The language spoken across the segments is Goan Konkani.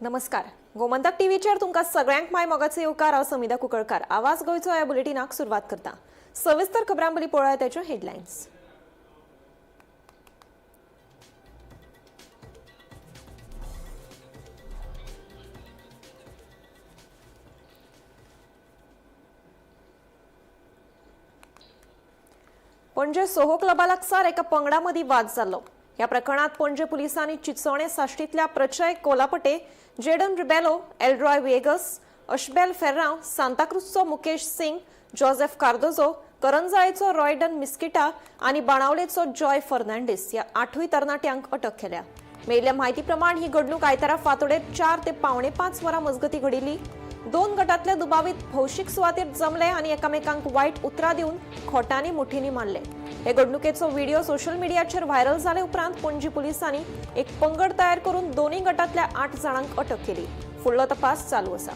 नमस्कार, गोमंतक टीव्हीचेर तुमकां सगळ्यांक my मोगाचो येवकार. हांव समिधा कुंकळकार. आवाज गोंयचो ह्या बुलेटिनाक सुरवात करता. सविस्तर खबरां पयलीं पळोवया त्याच्यो हेडलायन्स. पणजे सोहो क्लबा लागसार एका पंगडा मदीं वाद जाल्लो. ह्या प्रकरणात पणजे पुलिसांनी चिचोणे साश्टींतल्या प्रचय कोलापटे, जेडन रिबेलो, एल्ड्रॉय वेगस, अशबेल फेर्रांव, सांताक्रुजचो मुकेश सिंग, जोसेफ कार्दोजो, करंजाळेचो रॉयडन मिस्किटा आनी बाणावलेचो जॉय फर्नांडीस ह्या 8 तरणाट्यांक अटक केल्या. मेळिल्ल्या म्हायती प्रमाण ही घडणूक आयतारा फांतोडेर 4 ते 4:45 वरां मजगती घडिल्ली. 2 गटातले दुबावीत भौशीक सुवातेर जमले आनी एकामेकांक वायट उतरां दिवन खोटांनी मुठींनी मारले. हे घडणुकेचो व्हिडिओ सोशल मिडियाचेर व्हायरल जाले उपरांत पणजी पुलिसांनी एक पंगड तयार करून दोनूय गटांतल्या 8 जाणांक अटक केली. फुडलो तपास चालू आसा.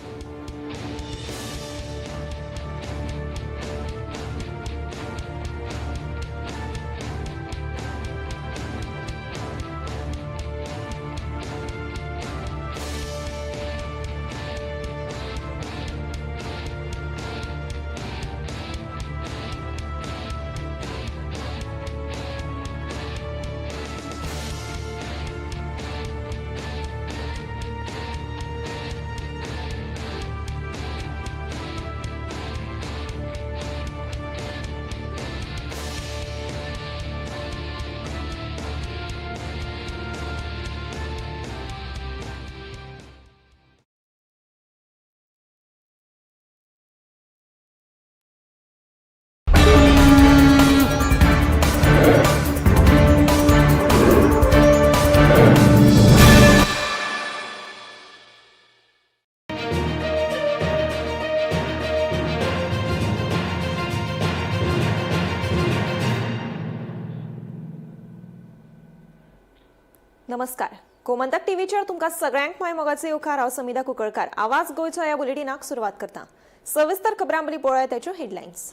नमस्कार, गोमंतक टीव्हीचेर तुमकां सगळ्यांक my मोगाचो येवकार. हांव समिधा कुंकळकार. आवाज गोंयचो ह्या बुलेटिनाक सुरवात करता. सविस्तर खबरां पयलीं पळोवया त्याच्यो हेडलायन्स.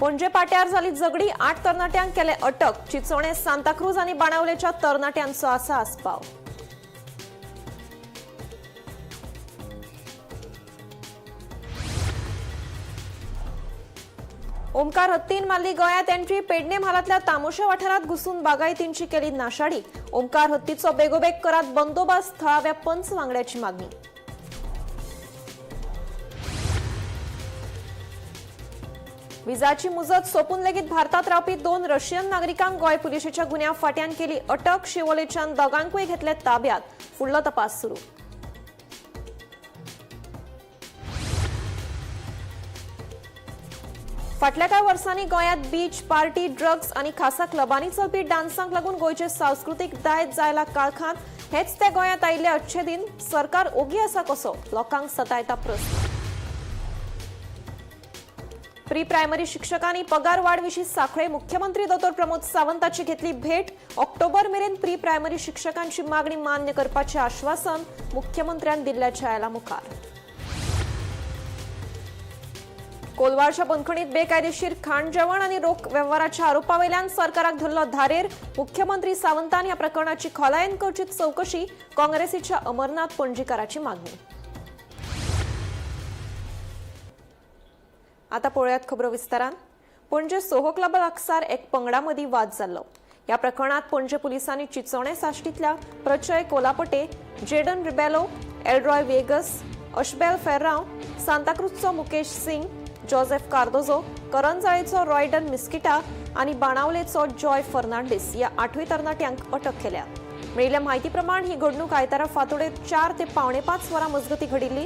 पणजे पाट्यार जाली झगडी, 8 तरणाट्यांक केले अटक. चिचोणे, सांताक्रूज आनी बाणावलेच्या तरणाट्यांचो आसा आस्पाव. ओमकार हत्तीन मारली गोंयांत एंट्री. पेडणे म्हालांतल्या तामोशा वाठारांत घुसून बागायतींची केली नाशाडी. ओमकार हत्तीचो बेगोबेग करात बंदोबस्त, थळाव्या पंच वांगड्याची मागणी. विजाची मुजत सोंपून लेगीत भारतात रावपी 2 रशियन नागरिकांक गोंय पुलिशेच्या गुन्यांव फाट्यान केली अटक. शिवोलेच्यान दोगांकूय घेतले ताब्यात. फुडलो तपास सुरू. फाटल्या कांय वर्सांनी गोंयांत बीच पार्टी, ड्रग्स आनी खासा क्लबांनी चलपी डान्सांक लागून गोंयचे सांस्कृतीक दायज जायला काळखांत. हेच ते गोंयांत आयिल्ले अच्छे दिन. सरकार ओगी आसा कसो, लोकांक सतायता प्रस्न. प्री प्रायमरी शिक्षकांनी पगार वाड विशीं सांखळे मुख्यमंत्री दोतोर प्रमोद सावंताची घेतली भेट. ऑक्टोबर मेरेन प्री प्रायमरी शिक्षकांची मागणी मान्य करपाचें आश्वासन मुख्यमंत्र्यान दिल्ल्याचें आयलां मुखार. कोलवाळच्या बंदखणीत बेकायदेशीर खाण जेवण आनी रोख वेव्हाराच्या आरोपावेल्यान सरकाराक धरलो धारेर. मुख्यमंत्री सावंतान ह्या प्रकरणाची खोलायेन करची चवकशी, काँग्रेसीच्या अमरनाथ पणजीकाराची मागणी. आता पळोवयात खबरो विस्तारान. पणजे सोहो क्लबा लागसार एक पंगडा मदीं वाद जाल्लो. ह्या प्रकरणात पणजे पुलिसांनी चिचोणे साश्टींतल्या प्रचय कोलापटे, जेडन रिबेलो, एल्ड्रॉय वेगस, अशबेल फेर्रांव, सांताक्रुजचो मुकेश सिंग, जोसेफ कार्दोजो, करंजाळेचो रॉयडन मिस्किटा आनी बाणावलेचो जॉय फर्नांडीस ह्या 8 तरणाट्यांक अटक केल्या. मेळिल्ल्या म्हायती प्रमाण ही घडणूक आयतारा फांतोडेर 4 ते 4:45 वरां मजगती घडिल्ली.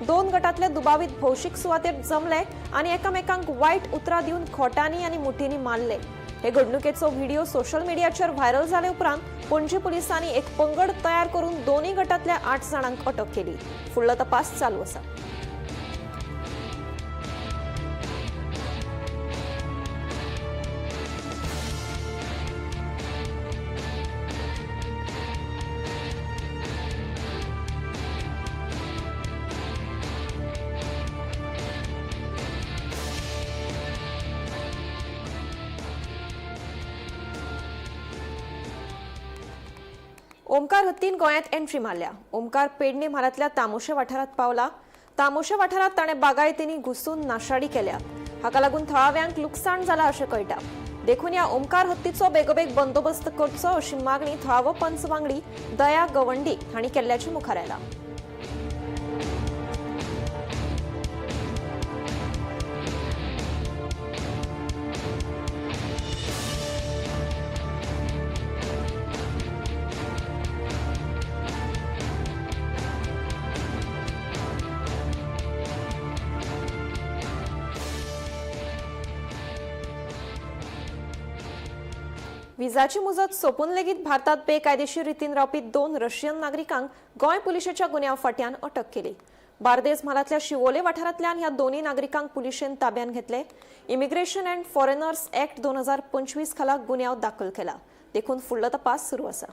2 गटातले दुबावीत भौशीक सुवातेर जमले आनी एकामेकांक वायट उतरां दिवन खोटांनी आनी मुठींनी मारले. हे घडणुकेचो व्हिडिओ सोशल मिडियाचेर व्हायरल जाले उपरांत पणजी पुलिसांनी एक पंगड तयार करून दोनूय गटांतल्या 8 जाणांक अटक केली. फुडलो तपास चालू आसा. ओमकार हत्तीन गोंयांत एंट्री मारल्या. ओमकार पेडणे म्हालांतल्या तामोशे वाठारांत पावला. तामोशे वाठारांत ताणें बागायतींनी घुसून नाशाडी केल्या. हाका लागून थळाव्यांक लुकसाण जाला अशें कळटा. देखून ह्या ओमकार हत्तीचो बेगोबेग बंदोबस्त करचो अशी मागणी थळावो पंच वांगडी दया गवंडी हांणी केल्ल्याचें मुखार आयलां. विजाची मुजत सोंपून लेगीत भारतात बेकायदेशीर रितीन रावपी 2 रशियन नागरिकांक गोंय पुलिशेच्या गुन्यांव फाट्यान अटक केली. बार्देस म्हालांतल्या शिवोले वाठारांतल्यान ह्या दोनूय नागरिकांक पुलिशेन ताब्यात घेतले. इमिग्रेशन अँड फॉरेनर्स ऍक्ट 2025 खाला गुन्यांव दाखल केला. देखून फुडलो तपास सुरू आसा.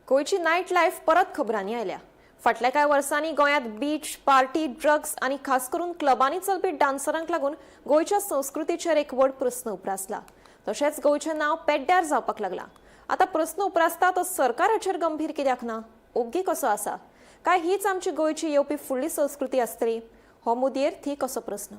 गोंयची नायट लायफ परत खबरांनी आयल्या. फाटल्या कांय वर्सांनी गोंयांत बीच पार्टी, ड्रग्स आनी खास करून क्लबांनी चलपी डान्सरांक लागून गोंयच्या संस्कृतीचेर एक व्हड प्रस्न उप्रासला. तशेंच गोंयचें नांव पेड्ड्यार जावपाक लागलां. आतां प्रस्न उप्रासता तो सरकाराचेर गंभीर कित्याक ना, ओग्गी कसो आसा? काय हीच आमची गोंयची येवपी फुडली संस्कृती आसतली? हो मुदयेर थीक असो प्रस्न.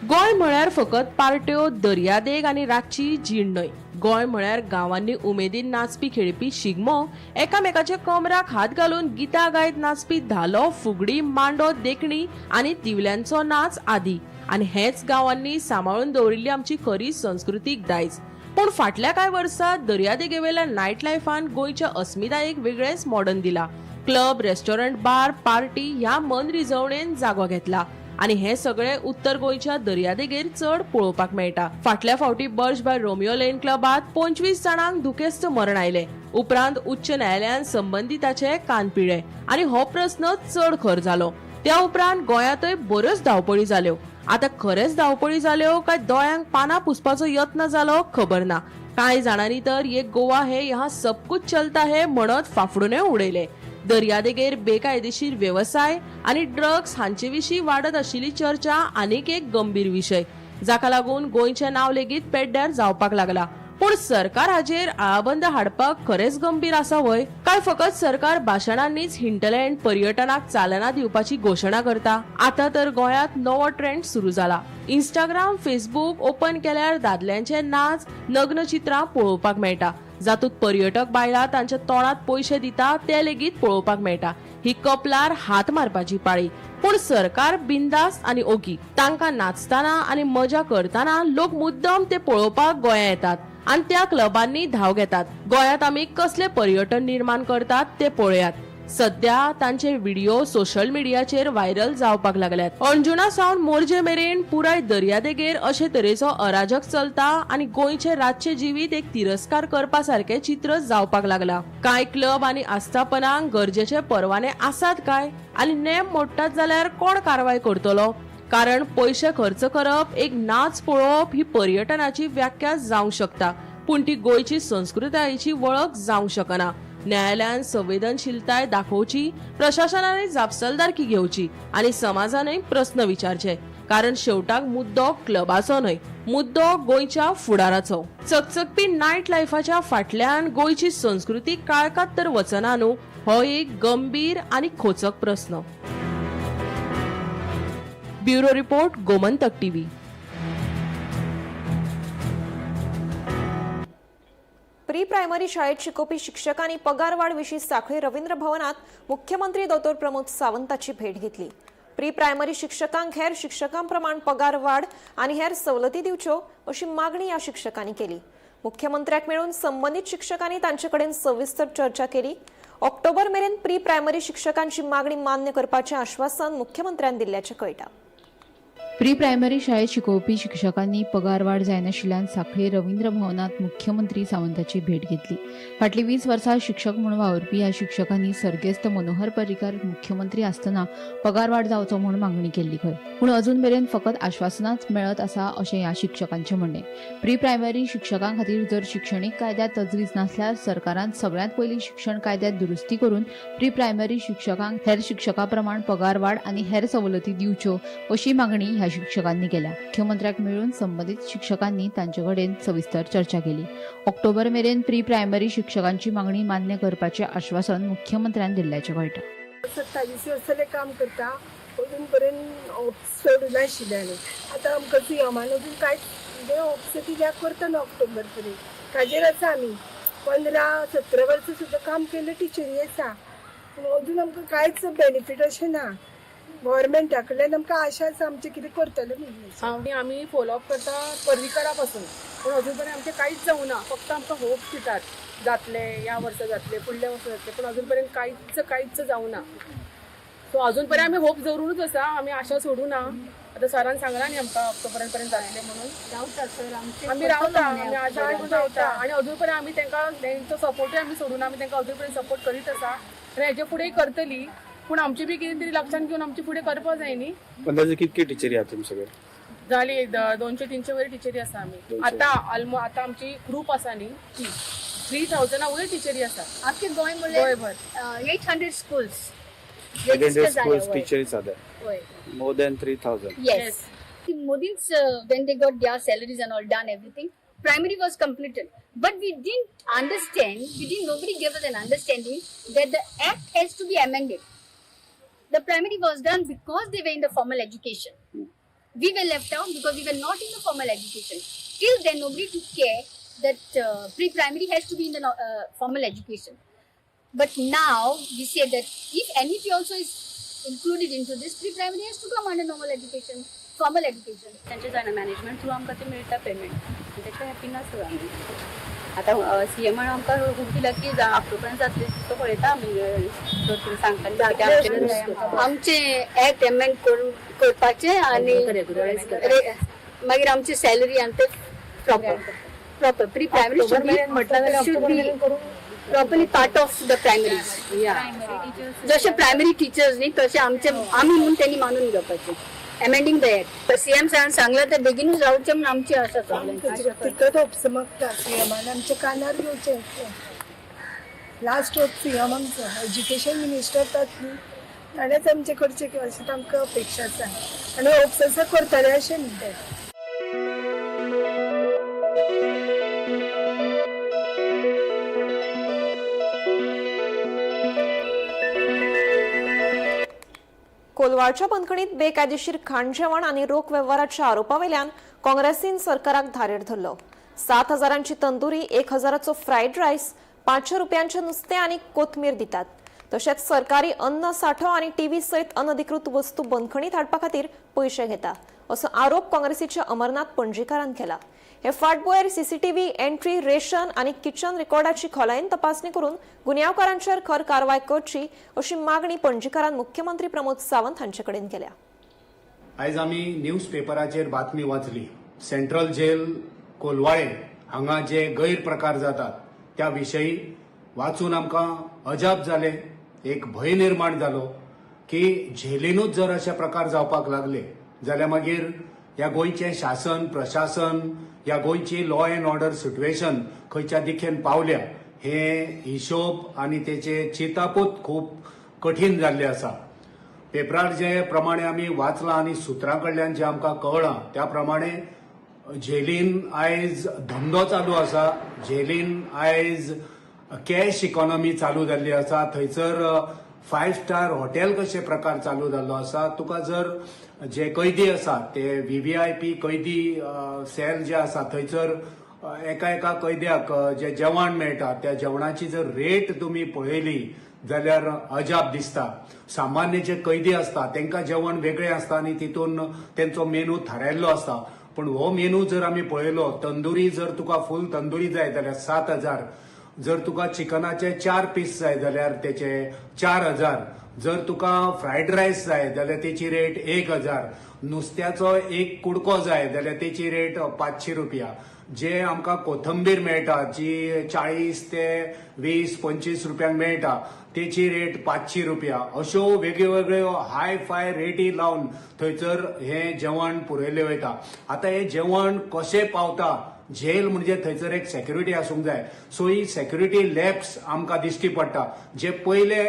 गोंय म्हळ्यार फकत पार्ट्यो, दर्यादेग आनी रातची जीण न्हय. गोंय म्हळ्यार गांवांनी उमेदीन नाचपी खेळपी शिगमो, एकामेकाच्या कमराक हात घालून गितां गायत नाचपी धालो, फुगडी, मांडो, देखणी आनी दिवल्यांचो नाच आदी. आनी हेच गांवांनी सांबाळून दवरिल्ली आमची खरी संस्कृतीक दायज. पूण फाटल्या कांय वर्सां दर्यादेगेवेल्या नायट लायफान गोंयच्या अस्मितायेक वेगळेंच मॉडर्न दिला. क्लब, रेस्टॉरंट, बार, पार्टी ह्या मनरिजवणेन जागो घेतला आनी हे सगळे उत्तर गोंयच्या दर्यादेगेर चड पळोवपाक मेळटा. फाटल्या फावटी बर्ज बाय रोमियो लेन क्लबात 25 जाणांक दुखेस्त मरण आयलें. उपरांत उच्च न्यायालयान संबंदिताचे कान पिळे आनी हो प्रस्न चड खर जालो. त्या उपरांत गोंयांतय बऱ्योच धांवपळी जाल्यो. आतां खरेंच धांवपळी जाल्यो काय दोळ्यांक पानां पुसपाचो यत्न जालो खबर ना. कांय जाणांनी तर ये गोवा है यहाँ सब कुछ चलता है म्हणत फाफडूनय उडयले. दर्यादेगेर बेकायदेशीर वेवसाय आनी ड्रग्स हांचे विशीं वाडत आशिल्ली चर्चा आनीक एक गंभीर विशय, जाका लागून गोंयचें नांव लेगीत पेड्ड्यार जावपाक लागला. पूण सरकार हाजेर आळाबंद हाडपाक खरेंच गंभीर आसा व्हय, काय फकत सरकार भाशणांनीच हिंटलँड पर्यटनाक चालना दिवपाची घोशणा करता? आतां तर गोंयांत नवो ट्रेंड सुरू जाला. इंस्टाग्राम, फेसबूक ओपन केल्यार दादल्यांचे नाच, नग्न चित्रां पळोवपाक मेळटा, जातूंत पर्यटक बायलां तांच्या तोंडात पयशे दिता ते लेगीत पळोवपाक मेळटा. ही कपलार हात मारपाची पाळी. पूण सरकार बिंदास्त आनी ओगी. तांकां नाचतना आनी मजा करतना लोक मुद्दम ते पळोवपाक गोंया येतात आनी त्या क्लबांनी धांव घेतात. गोंयांत आमी कसले पर्यटन निर्माण करतात ते पळयात. सध्या तांचे व्हिडिओ सोशल मिडियाचेर व्हायरल जावपाक लागल्यात. अंजुणा सावन मोरजे मेरेन पुराय दर्यादेगेर अशे तरेचो अराजक चलता आनी गोंयचे रातचे जिवीत एक तिरस्कार करपा सारकें चित्र जावपाक लागला. कांय क्लब आनी आस्थापनांक गरजेचे परवाने आसात काय आनी नेम मोडटात जाल्यार कोण कारवाय करतलो? कारण पयशे खर्च करप, एक नाच पळोवप ही पर्यटनाची व्याख्या जावंक शकता, पूण ती गोंयची संस्कृतायेची वळख जावंक शकना. न्यायालयान संवेदनशीलताय दाखोवची, प्रशासनाने जापसालदारकी घेवची आनी समाजानय प्रस्न विचारचे. कारण शेवटाक मुद्दो क्लबाचो न्हय, मुद्दो गोंयच्या फुडाराचो. चकचकपी नायट लायफाच्या फाटल्यान गोंयची संस्कृती काळखात तर वचना न्हू, हो एक गंभीर आनी खोचक प्रस्न. Bureau report, Gomantak TV. Pre primary शाळेत शिकोवपी शिक्षकांनी पगारवाढ विशीं सांखळी रवींद्र भवनात मुख्यमंत्री दोतोर प्रमोद सावंताची भेट घेतली. प्री प्रायमरी शिक्षकांक हेर शिक्षकां प्रमाण पगारवाढ आनी हेर सवलती दिवच्यो अशी मागणी ह्या शिक्षकांनी केली. मुख्यमंत्र्याक मेळून संबंदीत शिक्षकांनी तांचे कडेन सविस्तर चर्चा केली. ऑक्टोबर मेरेन प्री प्रायमरी शिक्षकांची मागणी मान्य करपाचें आश्वासन मुख्यमंत्र्यान दिल्ल्याचें कळटा. प्री प्रायमरी शाळेत शिकोवपी शिक्षकांनी पगारवाढ जायनाशिल्ल्यान सांखळी रवींद्र भवनात मुख्यमंत्री सावंताची भेट घेतली. फाटलीं 20 वर्सां शिक्षक म्हूण वावुरपी ह्या शिक्षकांनी सर्गेस्त मनोहर पर्रीकार मुख्यमंत्री आसतना पगारवाढ जावचो म्हूण मागणी केल्ली खंय, पूण अजून मेरेन फकत आश्वासनाच मेळत आसा अशें ह्या शिक्षकांचें म्हणणें. प्री प्रायमरी शिक्षकां खातीर जर शिक्षणीक कायद्यांत तजवीज नासल्यार सरकारान सगळ्यांत पयलीं शिक्षण कायद्यांत दुरुस्ती करून प्री प्रायमरी शिक्षकांक हेर शिक्षकां प्रमाण पगारवाड आनी हेर सवलती दिवच्यो अशी मागणी ह्या शिक्षकांनी केल्या. मुख्यमंत्र्याक मेळून संबंदीत शिक्षकांनी तांचे कडेन सविस्तर चर्चा केली. ऑक्टोबर मेरेन प्री प्रायमरी शिक्षकांची मागणी मान्य करपाचें आश्वासन मुख्यमंत्र्यान दिल्ल्याचें कळटा. 27 वर्सां काम करता, अजून पर्यंत होप्स सोडूं नाशिल्ले. आनी आतां आमकां सीएमान अजून कांयच म्हणजे होप्स कित्याक करतना ऑक्टोबर पर्यंत ताजेर आसा. आमी 15-17 वर्सां सुद्दां काम केल्ले टिचरी आसा, पूण अजून आमकां कांयच बेनिफीट अशें ना. गव्हर्मेंटा कडल्यान आमकां आशा आसा आमचें कितें करतलें म्हणून. आमी फॉलोअप करता पर्रीकरा पासून, पूण अजून पर्यंत आमचें कांयच जावना. फक्त आमकां होप दितात जातले, ह्या वर्सा जातले, फुडल्या वर्सा जातले, पूण अजून पर्यंत कांयच कांयच जावना. सो अजून पर्यंत आमी होप दवरूनच आसा, आमी आशा सोडूं ना. आतां सरान सांगलां न्ही आमकां ऑक्टोबर पर्यंत जातलें म्हणून, आमी रावता, आमी आशा करून रावता. आनी अजून पर्यंत आमी तांकां तेंचो सपोर्टूय आमी सोडूना, आमी तांकां अजून पर्यंत सपोर्ट करीत आसा आनी हेजे फुडें करतली. पूण आमची बी कितें तरी लक्षांत घेवन आमची फुडें करपाक जाय न्ही. अंदाजे कितके टिचरी आहात तुमी सगळे? झाली 200-300 वयर टिचरी आसा आमी आतां. ऑलमोस्ट आतां आमची ग्रूप आसा न्ही ती 3000 वयर टिचरी आसा. आमचे गोंय म्हणल्यार गोंयभर 800 schools. 800 schools टिचरीस are there, more than 3000. Yes. Modi's when they got their salaries and all done, everything, primary was completed. But we didn't understand, nobody gave us an understanding that the act has to be amended. The primary was done because they were in the formal education. We were left out because we were not in the formal education. Till then, nobody took care that pre-primary has to be in the formal education. But now we say that if NEP also is included into this, pre-primary has to come under normal education, formal education. तांचे जायना मॅनेजमेंट थ्रू आमकां ते मेळटा पेमेंट, ताच्या हॅपी नासता आमी. आतां सीएमान आमकां खूब दिला की ऑक्टोबरान जातले, तो पळयता आमी कितें सांगता. आमचे ऍक्ट अमेंड करून करपाचे आनी मागीर आमची सॅलरी आनी ते proper pre primary should be properly part of the primary. जशे प्रायमरी टिचर्स न्ही तशे आमचे आमी म्हणून त्यांनी मानून घेवपाचे. अमेंडींग the act CM साहेबान सांगला ते बेगीनूच जावचें म्हणून आमची आशा सगळ्यांची. तितकच होप्स मागता सीएमान आमच्या कानार घेवचें. लास्ट होप सीएम आमचो एज्युकेशन मिनिस्टर तात न्ही, ताणेंच आमचें करचें की अशें तांकां अपेक्षा आसा आनी होप्स आसा करतले अशें म्हणटात. कोलवाळच्या बंदखणीत बेकायदेशीर खाण जेवण आनी रोख वेव्हाराच्या आरोपावेल्यान काँग्रेसीन सरकाराक धारेर धरलो. 7,000ची तंदुरी, 1,000चो फ्रायड रायस, 500 रुपयांचे नुस्तें आनी कोथमीर दितात. तशेंच सरकारी अन्न साठो आनी टीव्ही सयत अनधिकृत वस्तू बंदखणीत हाडपा खातीर पयशे घेता असो आरोप काँग्रेसीच्या अमरनाथ पणजीकारान केला. हे फाटभुंयेर सीसीटीव्ही एंट्री, रेशन आनी किचन रेकॉर्डाची खोलायेन तपासणी करून गुन्यांवकारांचेर खर कारवाय करची अशी मागणी पणजीकारान मुख्यमंत्री प्रमोद सावंत हांचे कडेन केल्या. आयज आमी न्यूज पेपराचेर बातमी वाचली, सेंट्रल जेल कोलवाळे हांगा जे गैरप्रकार जातात त्या विशयी वाचून आमकां अजाप जालें. एक भंय निर्माण जालो की झेलीनूच जर अशे प्रकार जावपाक लागले जाल्यार मागीर ह्या गोंयचें शासन प्रशासन, ह्या गोंयची लॉ एन्ड ऑर्डर सिट्युएशन खंयच्या दिकेन पावल्या हे हिशोब आनी तेचे चिंतापूच खूब कठीण जाल्लें आसा. पेपरार जे प्रमाणे आमी वाचलां आनी सुत्रां कडल्यान जें आमकां कळ्ळां त्या प्रमाणे झेलीन आयज धंदो चालू आसा. झेलीन आयज कॅश इकॉनॉमी चालू जाल्ली आसा. थंयसर 5 स्टार हॉटेल कशे प्रकार चालू जाल्लो आसा. तुका जर जे कैदी आसा ते VVIP कैदी सेल जे आसा थंयसर एका एका कैद्याक जे जेवण मेळटा त्या जेवणाची जर रेट तुमी पळयली जाल्यार अजाप दिसता. सामान्य जे कैदी आसता तांकां जेवण वेगळें आसता आनी तितून तेंचो मेनू थारायल्लो आसता. पूण हो मेनू जर आमी पळयलो, तंदुरी जर तुका फूल तंदुरी जाय जाल्यार 7,000, जर तुका चिकनाचे 4 पीस जाय जाल्यार तेचे 4,000, जर तुका फ्रायड रायस जाय जाल्यार तेची रेट 1,000, नुस्त्याचो एक कुडको जाय जाल्यार तेची रेट 500 रुपया. जे आमकां कोथंबीर मेळटा जी 40 ते 20-25 रुपयांक मेळटा तेची रेट 500 रुपया, अश्यो वेगळ्यो हाय फाय रेटी लावन थंयसर हें जेवण पुरयलें वयता. आतां हें जेवण कशें पावता, जेल म्हणजे थंयसर एक सेक्युरिटी आसूंक जाय. सो ही सेक्युरिटी लॅप्स आमकां दिश्टी पडटा. जे पयले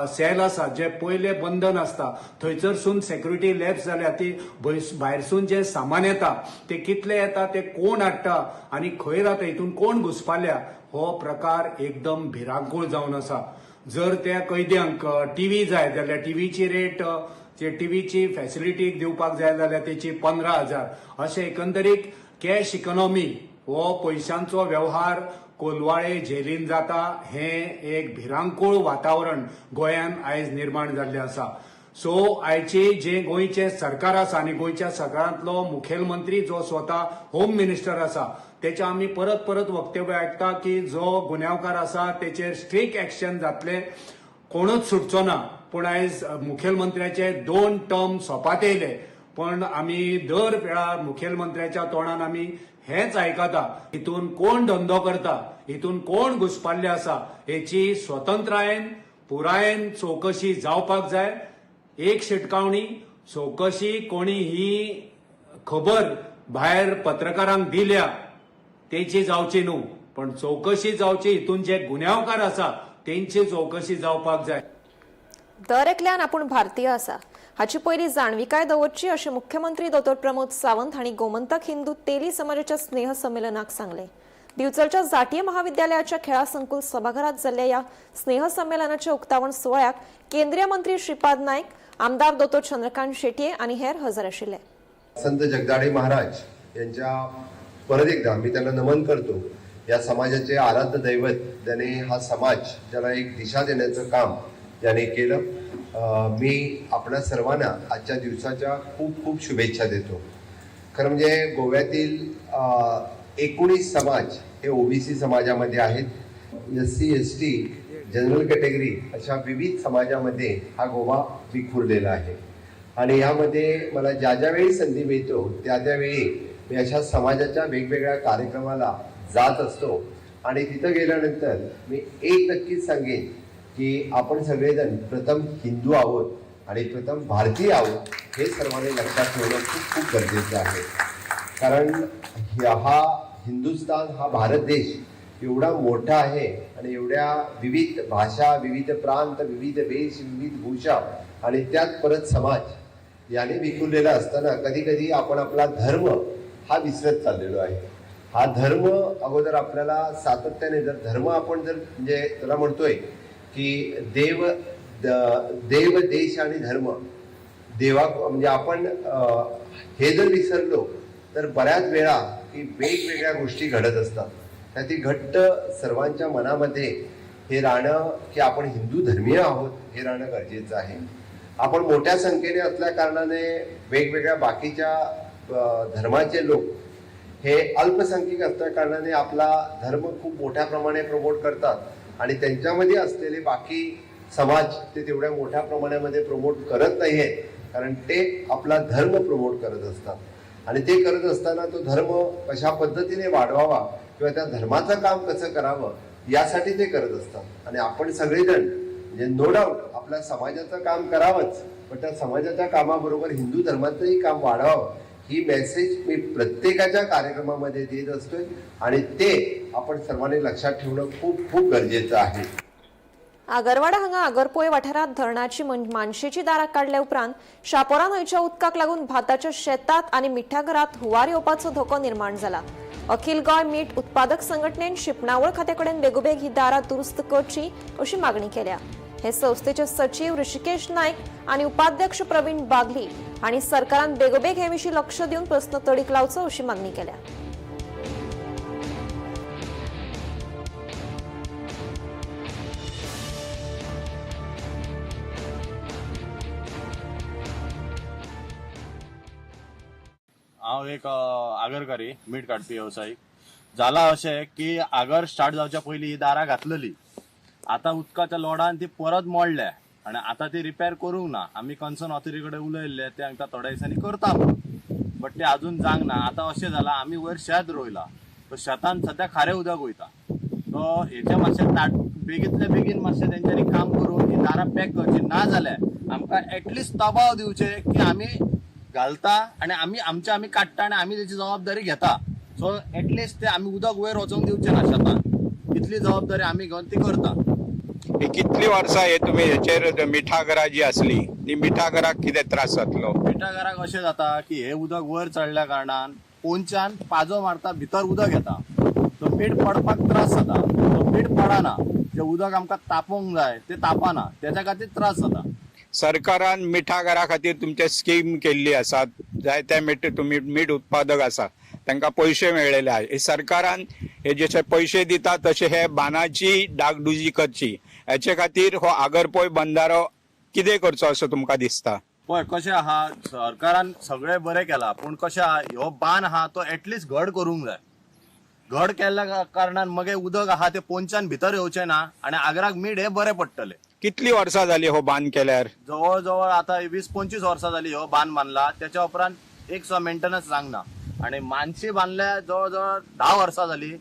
सेल आसा, जे पयले बंधन आसता थंयसरसून सेक्युरिटी लॅप्स जाल्या ती भायरसून जे सामान येता ते कितले येता, ते कोण हाडटा आनी खंय रावता, हितून कोण घुसपाल्या, हो प्रकार एकदम भिरांकूळ जावन आसा. जर त्या कैद्यांक टीव्ही जाय जाल्यार टीव्हीची रेट, जे टीव्हीची फॅसिलिटी दिवपाक जाय जाल्यार तेची 15,000. अशें एकंदरीत कॅश इकॉनॉमी हो पयशांचो व्यवहार कोलवाळे जेलीन जाता. हें एक भिरांकूळ वातावरण गोंयान आयज निर्माण जाल्लें आसा. सो आयचे जे गोंयचें सरकार आसा आनी गोंयच्या सरकारांतलो मुखेलमंत्री जो स्वता होम मिनिस्टर आसा तेच्या आमी परत परत वक्तव्य आयकता की जो गुन्यांवकार आसा तेचेर स्ट्रीक एक्शन जातलें, कोणूच सुटचो ना. पूण आयज मुखेलमंत्र्याचे 2 टर्म सोंपात येयले, पण आमी दर वेळार मुखेलमंत्र्याच्या तोंडान आमी हेंच आयकता, हितून कोण धंदो करता, हितून कोण घुसपाल्ले आसा हेची स्वतंत्रायेन पुरायेन चवकशी जावपाक जाय. एक शिटकावणी, चवकशी कोणी ही खबर भायर पत्रकारांक दिल्या तेची जावची न्हू, पण चवकशी जावची, हितून जे गुन्यांवकार आसा तेंची चवकशी जावपाक जाय. दर एकल्यान आपूण भारतीय आसा हाची पयली जाणविकाय दवरची अशें मुख्यमंत्री दोतोर प्रमोद सावंत हांणी गोमंतक हिंदू तेली समाजाच्या स्नेह संमेलनाक सांगलें. दिवचलच्या जातीय महाविद्यालयाच्या खेळा संकुल सभाघरात जाल्ल्या ह्या स्नेह संमेलनाच्या उक्तावण सुवाळ्याक केंद्रीय मंत्री श्रीपाद नायक, आमदार दोतोर चंद्रकांत शेटये आनी हेर हजर आशिल्ले. संत जगदाळे महाराज यांच्या परत एकदा मी त्यांना नमन करतो. या समाजाचे आराध्य दैवत, ज्याने हा समाज ज्याला एक दिशा देण्याचं काम ज्याने केलं, मी आपल्या सर्वांना आजच्या दिवसाच्या खूप खूप शुभेच्छा देतो. खरं म्हणजे गोव्यातील 19 समाज हे ओबीसी समाजामध्ये आहेत. SC, ST, general category अशा विविध समाजामध्ये हा गोवा विखुरलेला आहे. आणि यामध्ये मला ज्या ज्यावेळी संधी मिळतो त्या त्यावेळी मी अशा समाजाच्या वेगवेगळ्या कार्यक्रमाला जात असतो. आणि तिथं गेल्यानंतर मी एक नक्कीच सांगेन की आपण सगळेजण प्रथम हिंदू आहोत आणि प्रथम भारतीय आहोत हे सर्वांनी लक्षात ठेवणं खूप खूप गरजेचं आहे. कारण हा हिंदुस्तान, हा भारत देश एवढा मोठा आहे आणि एवढ्या विविध भाषा, विविध प्रांत, विविध वेश, विविध भूषा आणि त्यात परत समाज याने विखुरलेला असताना कधी कधी आपण आपला धर्म हा विसरत चाललेलो आहे. हा धर्म अगोदर आपल्याला सातत्याने जर धर्म आपण जर म्हणजे त्याला म्हणतोय की देव देव, देश आणि धर्म, देवा म्हणजे आपण हे जर विसरलो तर बऱ्याच वेळा की वेगवेगळ्या गोष्टी घडत असतात. त्याती घट्ट सर्वांच्या मनामध्ये हे राहणं की आपण हिंदू धर्मीय आहोत हे राहणं गरजेचं आहे. आपण मोठ्या संख्येने असल्या कारणाने वेगवेगळ्या बाकीच्या धर्माचे लोक हे अल्पसंख्याक असल्या कारणाने आपला धर्म खूप मोठ्या प्रमाणे प्रमोट करतात आणि त्यांच्यामध्ये असलेले बाकी समाज ते तेवढ्या मोठ्या प्रमाणामध्ये प्रमोट करत नाही आहेत, कारण ते आपला धर्म प्रमोट करत असतात. आणि ते करत असताना तो धर्म कशा पद्धतीने वाढवावा किंवा त्या धर्माचं काम कसं करावं यासाठी ते करत असतात. आणि आपण सगळेजण म्हणजे नो डाऊट आपल्या समाजाचं काम करावंच, पण त्या समाजाच्या कामाबरोबर हिंदू धर्माचंही काम वाढवावं ही मेसेज मी प्रत्येकाच्या कार्यक्रमामध्ये देत असतोय आणि ते आपण सर्वांनी लक्षात ठेवणं खूप खूप गरजेचं आहे. आगरवाडा हांगा आगरपोय वाठारांत धरणाची मानशेची दारां काडल्या उपरांत शापोरा न्हंयच्या उदकाक लागून भाताच्या शेतात आनी मिठ्याघरात हुंवार येवपाचो धोको निर्माण जाला. अखिल गोंय मीठ उत्पादक संघटनेन शिंपणावळ खात्याकडेन बेगोबेग ही दारां दुरुस्त करची अशी मागणी केल्या. हे संस्थेचे सचीव ऋषिकेश नायक आनी उपाध्यक्ष प्रवीण बागली हांणी सरकारान बेगोबेग हे विशीं लक्ष दिवन प्रस्न तडीक लावचो अशी मागणी केल्या. हांव एक आगरकारी मीठ काडपी वेवसायीक. जाला अशें की आगर स्टार्ट जावच्या पयलीं ही दारां घातलेली, आतां उदकाच्या लोडान ती परत मोडल्या आनी आतां ती रिपेर करूंक ना. आमी कन्सर्न ऑथॉरिटी कडेन उलयल्ले, ते आमकां थोड्या दिसांनी करता म्हणून, बट ते अजून जावंक ना. आतां अशें जालां, आमी वयर शेत रोयलां, तो शेतान सद्या खारें उदक वयता. तो हेच्या मातशें बेगीतल्या बेगीन मातशें तेंच्यांनी काम करून ही दारां पॅक करची, ना जाल्यार आमकां एटलिस्ट दबाव दिवचे की आमी घालता आनी आमी आमचे आमी काडटा आनी आमी तेची जबाबदारी घेता. सो एटलिस्ट ते आमी उदक वयर वचोंक दिवचे ना शेतान, इतली जबाबदारी आमी घेवन ती करता. कितली वर्सां हे तुमी हेचेर मिठागरां जी आसली ती मिठागराक कितें त्रास जातलो? मिठागराक अशें जाता की हे उदक वयर चडल्या कारणान पोंच्यान पाजो मारता, भितर उदक येता, तो मीठ पडपाक त्रास जाता. तो मीठ पडना, जे उदक आमकां तापोवंक जाय ते तापना, तेच्या खातीर त्रास जाता. सरकारान मिठागरा खातीर तुमचे स्कीम केल्ली आसा, जायते मीठ तुमी मीठ उत्पादक आसा तांकां पयशे मेळ्ळेले आहा. सरकारान हे जशे पयशे दिता तशे हे बांदाची डागडुजी करची, हेचे खातीर हो आगरपोय बंदारो कितें करचो असो तुमकां दिसता? पळय कशें आहा, सरकारान सगळें बरें केलां, पूण कशें आहा हो बांद आहा तो एटलिस्ट घड करूंक जाय. घड केल्ल्या कारणान मगेर उदक आहा तें पोंच्यान भितर येवचें ना आनी आगराक मीठ हें बरें पडटलें. कितली वर्सां जाली हो बांद केल्यार? जवळ जवळ आतां 20-25 वर्सां जाली हो बांद बांदला, त्याच्या उपरांत एक सुद्दां मेंटेनन्स जावंक ना. आनी मानशी बांदल्या जवळ जवळ 10 वर्सां जाली,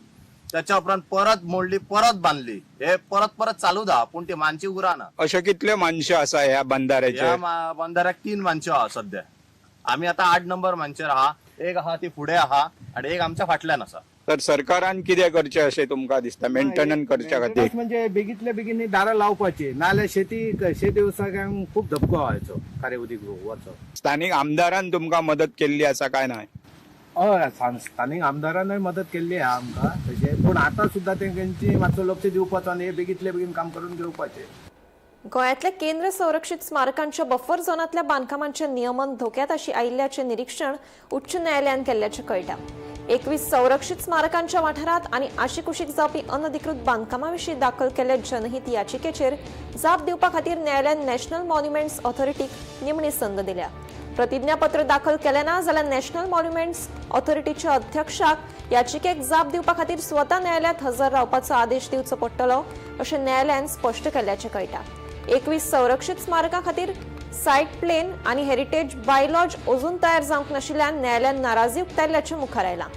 त्याच्या उपरांत परत मोडली, परत बांदली, हे परत परत चालू दा, पूण ती मानशी उरना. अश्यो कितल्यो मानश्यो आसा ह्या बंदाऱ्याचेर? ह्या बंदाऱ्याक 3 मानश्यो आहा सद्या. आमी आतां 8 नंबर मानचेर आहा, एक आहा ती फुडें आहा आनी एक आमच्या फाटल्यान आसा. तर सरकारान कितें करचें अशें तुमकां दिसता मेंटेनन्स करच्या खातीर? म्हणजे बेगीतल्या बेगीन दारां लावपाची, नाजाल्यार शेती वेवसायाक खूब धपको व्हायचो, खारें उदीक वचो. स्थानीक आमदारान तुमकां मदत केल्ली आसा काय ना? हय, स्थानीक आमदारानूय मदत केल्ली आहा आमकां तशें, पूण आतां सुद्दां तेंची मातसो लक्ष दिवपाचो आनी हे बेगीतले बेगीन काम करून घेवपाचें. गोंयांतल्या केंद्र संरक्षित स्मारकांच्या बफर झोनांतल्या बांदकामांचे नियमन धोक्यात अशी आयिल्ल्याचें निरीक्षण उच्च न्यायालयान केल्ल्याचें कळटा. 21 संरक्षित स्मारकांच्या वाठारांत आनी आशिकुशीक जावपी अनधिकृत बांदकामां विशीं दाखल केल्ल्या जनहीत याचिकेचेर जाप दिवपा खातीर न्यायालयान नॅशनल मॉन्युमेंट्स ऑथॉरिटीक निमणी संद दिल्या. प्रतिज्ञापत्र दाखल केलें ना जाल्यार नॅशनल मॉन्युमेंट्स ऑथॉरिटीच्या अध्यक्षाक याचिकेक जाप दिवपा खातीर स्वता न्यायालयांत हजर रावपाचो आदेश दिवचो पडटलो अशें न्यायालयान स्पश्ट केल्ल्याचें कळटा. 21 संरक्षित स्मारकां खातीर सायट प्लेन आनी हेरिटेज बायलॉज अजून तयार जावंक नाशिल्ल्यान न्यायालयान नाराजी उक्तायल्ल्याचें मुखार आयलां.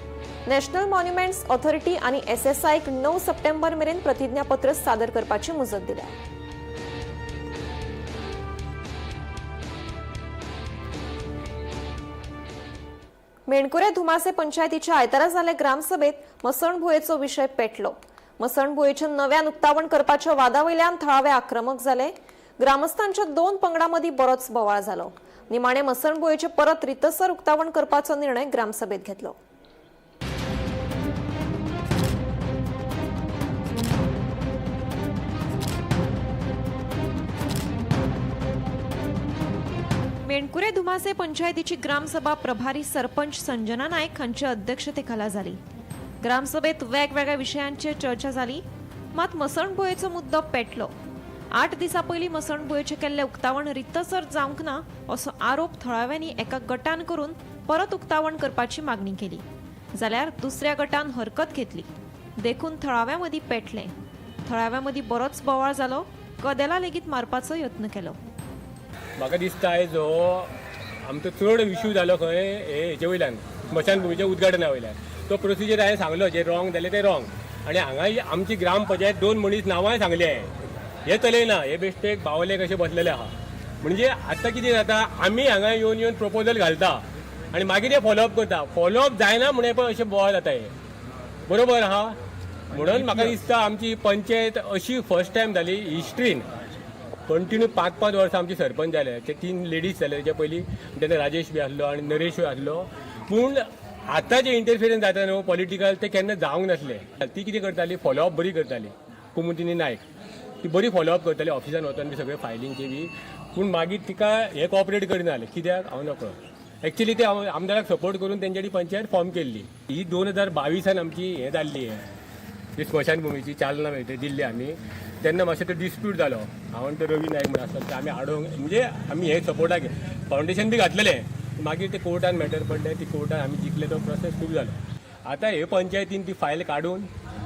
नॅशनल मॉन्युमेंट्स ऑथॉरिटी आनी एसएसआयक 9 सप्टेंबर मेरेन प्रतिज्ञापत्र सादर करपाची मुजत दिल्या. मेणकुरे धुमासे पंचायतीच्या आयतारा जाल्ले ग्रामसभेत मसणभुंयेचो विशय पेटलो. मसणभुंयेचें नव्यान उक्तावण करपाच्या वादा वयल्यान थळावे आक्रमक जाले. ग्रामस्थांच्या 2 पंगडां मदीं बरोच बोवाळ जालो. निमाणे मसणभुंयेचें परत रितसर उक्तावण करपाचो निर्णय ग्रामसभेत घेतलो. मेणकुरे धुमासे पंचायतीची ग्रामसभा प्रभारी सरपंच संजना नायक हांच्या अध्यक्षतेखाला जाली. ग्रामसभेत वेगवेगळ्या विशयांचेर चर्चा जाली, मात मसणभुंयेचो मुद्दो पेटलो. 8 दिसां पयलीं मसणभुंयेचें केल्लें उक्तावण रितसर जावंक ना असो आरोप थळाव्यांनी एका गटान करून परत उक्तावण करपाची मागणी केली, जाल्यार दुसऱ्या गटान हरकत घेतली. देखून थळाव्यां मदीं पेटलें. थळाव्यां मदीं बरोच बोवाळ जालो. कदेलां लेगीत मारपाचो यत्न केलो. म्हाका दिसता आयज हो आमचो चड इश्यू जालो खंय हे हेचे वयल्यान, स्मशानभुमीच्या उद्घाटना वयल्यान. तो प्रोसिजर हांवें सांगलो, जे रॉंग जालें तें रॉंग. आनी हांगा आमची ग्रामपंचायत 2 मनीस नांवांय सांगले हे चलयना, हे बेश्टे बावले कशे बसलेले आहा. म्हणजे आतां कितें जाता, आमी हांगा येवन येवन प्रपोजल घालता आनी मागीर ते फॉलोअप करता. फॉलोअप जायना म्हणून पळय अशें बोवाळ जाता. हे बरोबर आहा. म्हणून म्हाका दिसता आमची पंचायत अशी फर्स्ट टायम जाली हिस्ट्रीन कंटिन्यू 5-5 वर्सां आमचे सरपंच जाले. ते 3 लेडीज जाले तेच्या पयलीं, तेन्ना राजेश बी आसलो आनी नरेशूय आसलो. पूण आतां जें इंटरफिरन्स जाता न्हू पॉलिटिकल, तें केन्ना जावंक नासलें. ती कितें करताली, फॉलोअप बरी करताली. कुमुदिनी नायक ती बरी फॉलोअप करताली, ऑफिसान वचोन बी सगळे फायलींगचे बी. पूण मागीर तिका हें कॉपरेट करिना जालें, कित्याक हांव नकळो. एक्चुली ते हांव आमदाराक सपोर्ट करून तेंच्यानी पंचायत फॉर्म केल्ली. ही 2022 आमची हें जाल्ली, हें स्मशानभुमीची चालना मेळटा दिल्ली आमी. तेन्ना मातशें तो डिस्प्यूट जालो. हांव आनी तो रवी नायक म्हण आसलो, ते आमी आडोवंक म्हणजे आमी हे सपोर्टाक फावंडेशन बी घातलेलें. मागीर ते कोर्टान मॅटर पडलें, ती कोर्टान आमी जिखले, तो प्रोसेस खूब जालो. आतां हे पंचायतीन ती फायल काडून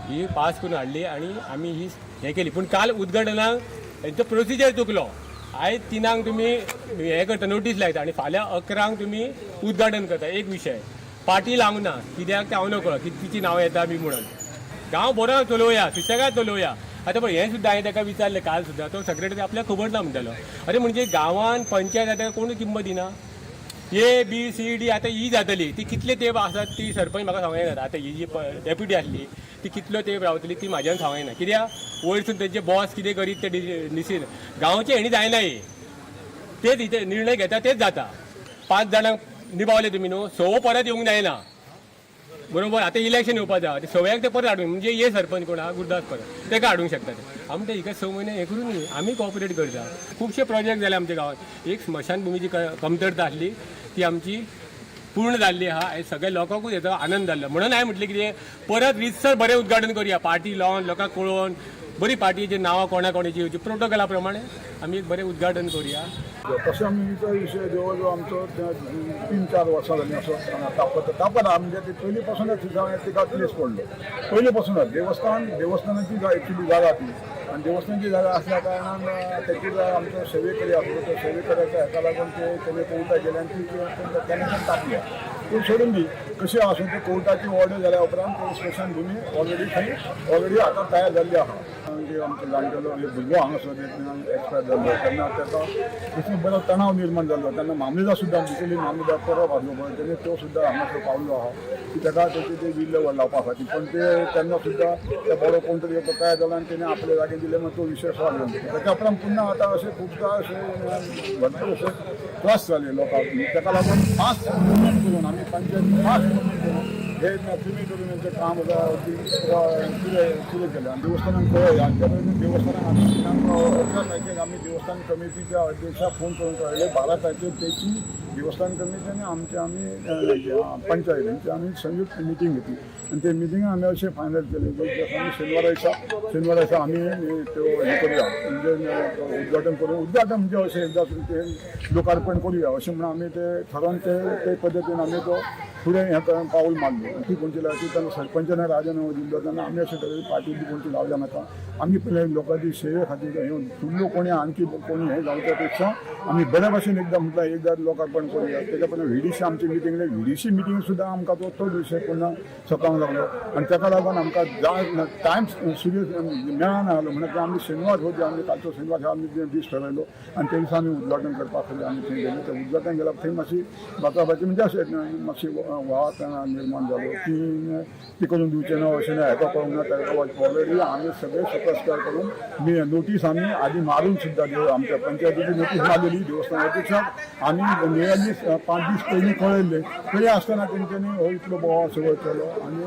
ही पास करून हाडली आनी आमी ही हें केली. पूण काल उद्घाटनाक हेंचो प्रोसिजर चुकलो. आयज 3 तुमी हें करता, नोटीस लायता आनी फाल्यां 11 तुमी उद्घाटन करता. एक विशय पार्टी लावंक ना, कित्याक तें हांव नकळो की तिची नांवां येता बी म्हणून. गांव बरो चलोवया, सुशेगाद चलोवया. आतां पळय हें सुद्दां हांवें ताका विचारलें काल सुद्दां, तो सेक्रेटरी आपल्याक खबर ना म्हणटालो. अरे म्हणजे गांवान पंचायत आतां कोण किंमत दिना. ए बी सी डी आतां ही जातली ती कितले तेंप आसात ती सरपंच म्हाका सांगूं येना. आतां ही जी डेप्युटी आसली ती कितलो तेंप रावतली ती म्हाज्यान सांगूं येना, कित्याक वयरसून तेंचे बॉस कितें करीत ते डिसीजन गांवचे हेणी जायना, हे तेच निर्णय घेता तेच जाता. 5 जाणांक निभावले तुमी न्हू, 6 परत येवंक जायना, बरोबर. आतां इलेक्शन येवपाक जाय, सव्याक ते परत हाडूंक म्हणजे हे सरपंच कोण आहा गुरदास परत तेका हाडूंक शकता. ते आमी ते हिका 6 म्हयने हें करून न्ही आमी कॉपरेट करता. खुबशे प्रोजेक्ट जाले आमच्या गांवांत. एक स्मशानभुमीची कमतरता आसली ती आमची पूर्ण जाल्ली आहा. सगळ्या लोकांकूच हेचो आनंद जाल्लो. म्हणून हांवें म्हटलें कितें परत रितसर बरें उद्घाटन करुया, पार्टी लावन लोकांक कळोवन बरी पार्टीची नांवां कोणा कोणाची येवची प्रोटोकॉला प्रमाणे आमी एक बरें उद्घाटन करुया. तशें विशय जवळ जवळ आमचो 3-4 वर्सां जालीं असो तापत तापत आहा. म्हणजे पयलीं पासूनच तिका प्लेस पडलो, पयलीं पासूनच देवस्थानाची एक्चुली जागा ती, आनी देवस्थानाची जागा आसल्या कारणान तेची आमचो सेवेकरी आसलो तो सेवेकऱ्याच्या हेका लागून ते तेणे कोर्टाक गेले आनी ती तेन्ना तापल्या. पूण सोडून दी, कशी आसूं ते कोर्टाची ऑर्डर जाल्या उपरांत स्मशानभुमी ऑलरेडी थंय ऑलरेडी आतां तयार जाल्ली आहा. म्हणजे आमचो जाणटेलो भुरगो हांगासर एक्सपायर जाल्लो तेन्ना ताका दुसरो बरो तणाव निर्माण जाल्लो. तेन्ना मामलेदार सुद्दां मुखेली मामलेदार परब आसलो पळय, तेणे तो सुद्दां हांगासर पावलो आहा की ताका तेचे ते विल्ल लावपा खातीर. पण ते तेन्ना सुद्दां त्या बरो कोण तरी तयार जालो आनी तेणे आपल्या जागे दिले, मागीर तो विशय सॉल्व जालो. ताच्या उपरांत पुन्हा आतां अशें खुबदां अशें भरपूर अशे त्रास जाले लोकांक. ताका लागून फास्ट मुवमेंट करून आमी पंचायत फास्ट मुवमेंट करून हे तुमी करून हेंचें काम सुरू केलें. आनी देवस्थानाक कळयलें आनी त्या देवस्थानाक आमी दिनांक 18 तारखेक आमी देवस्थान कमिटीच्या अध्यक्षाक फोन करून कळयलें. 12 तारखेक तेची देवस्थान कमिटी आनी आमचे आमी पंचायत हेंची आमी संयुक्त मिटींग घेतली. आनी ते मिटिंगाक आमी अशें फायनल केलें की आमी शेनवारा दिसा आमी त्यो हें करुया, म्हणजे उद्घाटन करूं. उद्घाटन म्हणजे अशें एकदां तें लोकार्पण करुया अशें म्हणून आमी ते ठरोवन ते पद्दतीन आमी तो फुडें हें पावल मारलो. ती कोणची लावची तेन्ना सरपंचान राजीनामो दिल्लो तेन्ना आमी अशें ठरयलें पार्टी बी कोणची लावल्या नाका, आमी पयलीं लोकांची सेवे खातीर येवन फुडलो कोणी आणखी कोणी हें जावच्या पेक्षा आमी बऱ्या भाशेन एकदां म्हटल्यार एकदां लोकार्पण करुया. तेच्या पयलीं व्हीडीसी आमची मिटींग, व्हीडीसी मिटींग सुद्दां आमकां तो विशय पुन्हा सकाळूंक लागलो आनी ताका लागून आमकां टायम सिरियस मेळना आसलो. म्हणल्यार आमी शेनवार हो आमी कालचो शेनवार हो आमी दीस ठरयलो आनी ते दिसा आमी उद्घाटन करपा खातीर आमी थंय गेले. ते उद्घाटन गेल्या थंय मातशी बाचाबाची म्हणजे अशें मातशी वाद निर्माण जालो की ती करून दिवचें ना अशें ना, हेका करूंक ना ताका. ऑलरेडी आमी सगळे सोपस्कार करून नोटीस आमी आदी मारून सुद्दां आमच्या पंचायतीची नोटीस मारलेली देवस्थान अध्यक्षाक आमी नियरली 5 दीस पयलीं कळयल्ले, तरी आसतना तेंच्यांनी हो इतलो बोवाळ सगळो केलो. आनी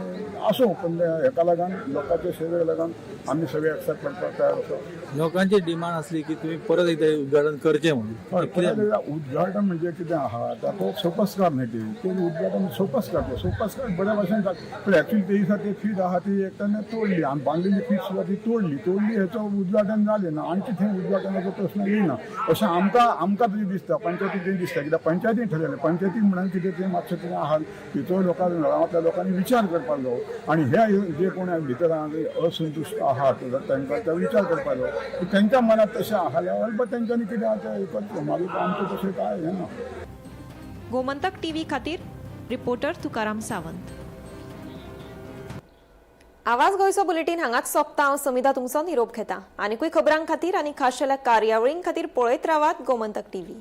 आसूं, पण हेका लागून लोकांच्या सेवेक लागून आमी सगळे एक्सेप्ट करपाक तयार आसा. लोकांची डिमांड आसली की तुमी परत एकदां उद्घाटन करचें म्हणून. परत एकदां उद्घाटन म्हणजे कितें आहा, ताका सोपस्कार न्ही ते उद्घाटन सोपस्कार, ते सोपस्कार बऱ्या भाशेन जाता. पूण एक्चुली ते दिसा ते फीट आहा ती एकट्याने तोडली आनी बांदलेली फीट सुद्दां ती तोडली हेचो उद्घाटन जालें ना. आणखी थंय उद्घाटनाचो प्रश्न येयना अशें आमकां तरी दिसता, पंचायतीक दिसता. कित्याक पंचायतीन ठरयलें, पंचायतीन म्हणून कितें तें मातशें कितें आहा तिचो लोकां गांवांतल्या लोकांनी विचार करपाक जावो आनी हे जे कोण भितर असंतुश्ट आहात तांकां तो विचार करपाक जावो. तेंच्या मनात तशें आहा जाल्यार अल्प तेंच्यांनी कितें आतां एकच मागीर आमचें तशें कांय हें ना. गोमंतक टीव्ही खातीर रिपोर्टर तुकाराम सावंत. आवाज गोंयचो बुलेटीन हांगाच सोंपता. हांव समिधा तुमचो निरोप घेता. आनीकूय खबरां खातीर आनी खाशेल्या कार्यावळीं खातीर पळयत रावात गोमंतक टीव्ही.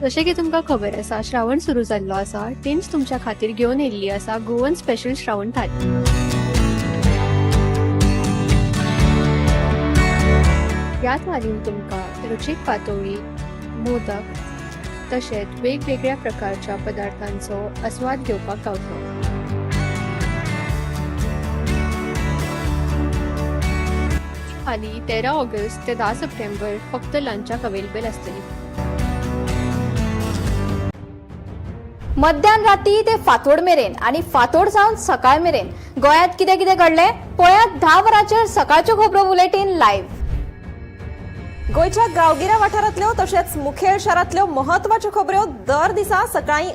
जशें की तुमकां खबर आसा, श्रावण सुरू जाल्लो आसा. टिन्स तुमच्या खातीर घेवन येयल्ली आसा गोवन स्पेशल श्रावण थाली. ह्या थालीन तुमकां रुचीक पातोळी, मोदक तशेंच वेगवेगळ्या प्रकारच्या पदार्थांचो आस्वाद घेवपाक गावतलो. थाली 13 ऑगस्ट ते 10 सप्टेंबर फक्त लंचाक अवेलेबल आसतली. मध्यान राती ते फांतोड मेरेन आनी फांतोड सावन सकाळ मेरेन गोंयांत कितें कितें घडलें पळयात 10 वरांचेर सकाळच्यो खबरो बुलेटीन लायव्ह. गोंयच्या गांवगिऱ्या वाठारांतल्यो तशेंच मुखेल शारांतल्यो महत्वाच्यो खबऱ्यो दर दिसा सकाळीं